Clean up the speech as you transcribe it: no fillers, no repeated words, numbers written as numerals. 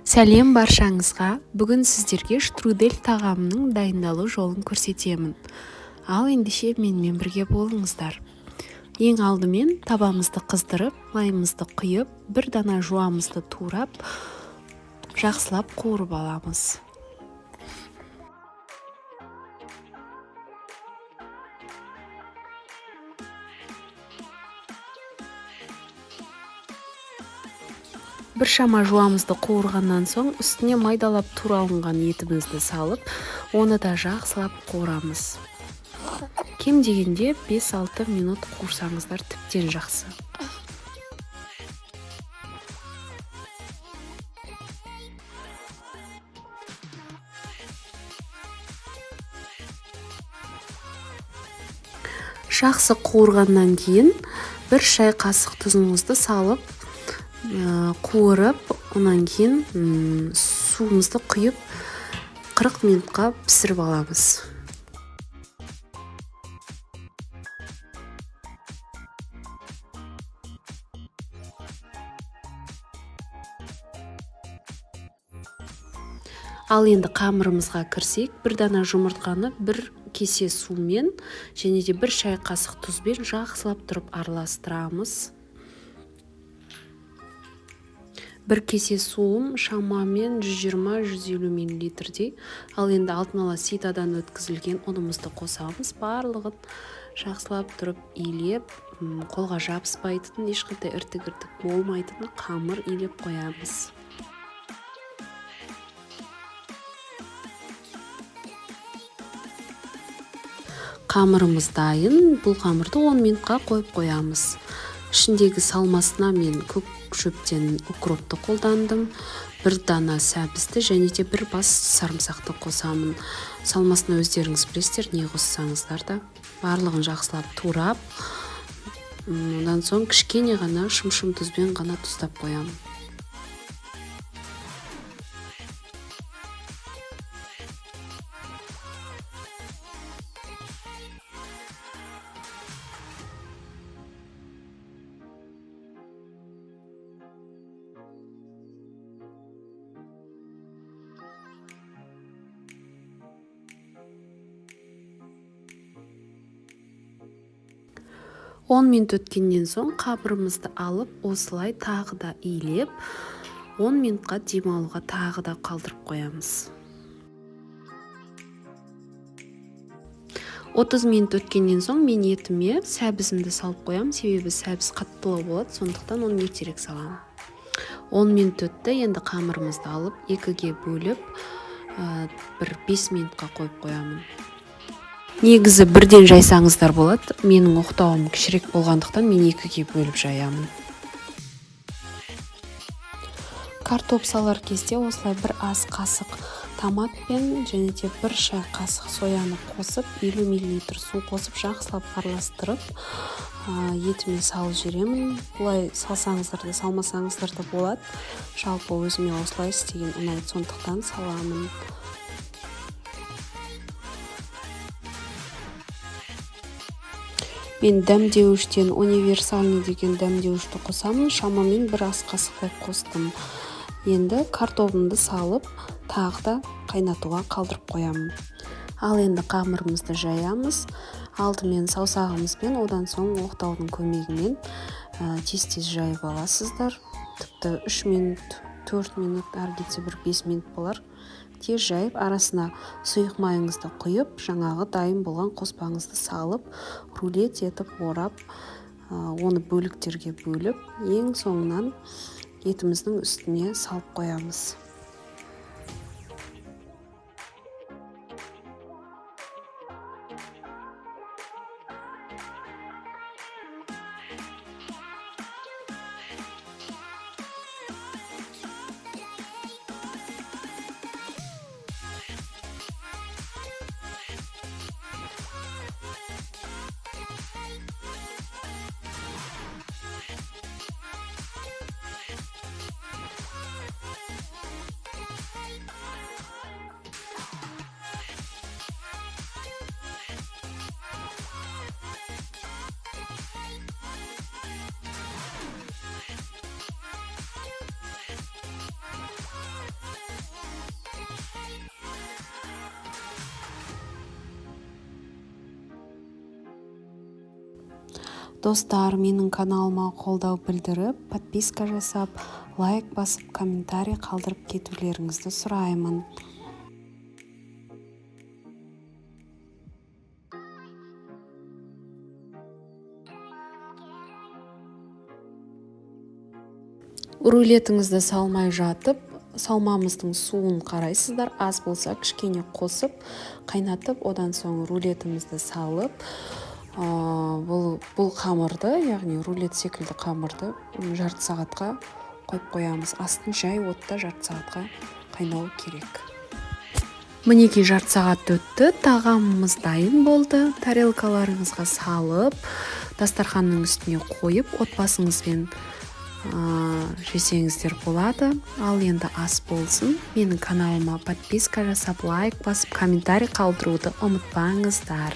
Сәлем баршаңызға. Бүгін сіздерге штрудель тағамының дайындалу жолын көрсетемін. Ал ендеше менімен бірге болыңыздар. Ең алдымен табамызды қыздырып, майымызды құйып, бір дана жуамызды турап, жақсылап қуырып аламыз. Біршама жуамызды қуырғаннан соң үстіне майдалап туралынған етімізді салып, оны да жақсылап қуырамыз. Кем дегенде 5-6 минут қуырсаңыздар тіптен жақсы. Жақсы қуырғаннан кейін бір шай қасық тұзыңызды салып, қуырып, онан кейін суымызды құйып 40 минутқа пісіріп аламыз. Ал енді қамырымызға кірсек, бір дана жұмыртқаны бір кесе сумен және де бір шай қасық тұзбен жақсылап тұрып араластырамыз. Бір кесе суым шамамен 120-150 миллилитрдей. Ал енді алдын ала ситадан өткізілген ұнымызды қосамыз. Барлығын жақсылап тұрып илеп, қолға жабыспайтын, ешқандай іртік-іртік болмайтын қамыр илеп қоямыз. Қамырымыз дайын. Бұл қамырды 10 минутқа қойып қоямыз. Ішіндегі салмасына мен көк шөптен укропты қолдандым, бір дана сәбізді және де бір бас сарымсақты қосамын. Салмасына өздеріңіз білесіздер, не қоссаңыздар да. Барлығын жақсылап турап, одан соң кішкене ғана шым-шым тұзбен ғана тұздап қоямын. Он минут өткеннен соң қамырымызды алып, осылай тағы да илеп, 10 минутқа демалуға тағы да қалдырып қоямыз. 30 минут өткеннен соң мен етіме сәбізімді салып қоямын, себебі сәбіз қаттылау болады, сондықтан оны ертерек саламын. 10 минут өтті, енді қамырымызды алып, екіге бөліп, бір 5 минутқа қойып қоямын. Негізі бірден жайсаңыздар болады. Менің оқтауым кішірек болғандықтан мен екіге бөліп жаямын. Картоп салар кезде осылай бір ас қасық томат пен және де бір шай қасық сояны қосып, 50 миллилитр су қосып жақсылап араластырып, етіме салып жіберемін. Бұлай салсаңыздар да, салмасаңыздар да болады. Жалпы өзіме осылай істеген ұнайды, сондықтан саламын. Мен дәмдеуіштен универсальный деген дәмдеуішті қосамын. Шамамен бір ас қасықтай қостым. Енді картобымды салып, тағы да қайнатуға қалдырып қоямын. Ал енді қамырымызды жаямыз. Алдымен саусағымызбен, одан соң оқтаудың көмегімен, тез-тез жайып аласыздар. Тіпті 3 минут, 4 минут, ары кетсе бір 5 минут болар. Тез жайып, арасына сұйық майыңызды құйып, жаңағы дайын болған қоспаңызды салып, рулет етіп орап, оны бөліктерге бөліп, ең соңынан етіміздің үстіне салып қоямыз. Достар, менің каналыма қолдау білдіріп, подписка жасап, лайк басып, комментарий қалдырып кетулеріңізді сұраймын. Рулетіңізді салмай жатып, салмамыздың суын қарайсыздар, аз болса, кішкене қосып қайнатып, одан соң рулетімізді салып, бұл қамырды, яғни рулет секілді қамырды жарты сағатқа қойып қоямыз. Астын жай отта жарты сағатқа қайнау керек. Мінекей, жарты сағат өтті, тағамымыз дайын болды. Тарелкаларыңызға салып, дастарханның үстіне қойып, отбасыңызбен жесеңіздер болады. Ал енді ас болсын! Менің каналыма подписка жасап, лайк басып, комментарий қалдыруды ұмытпаңыздар.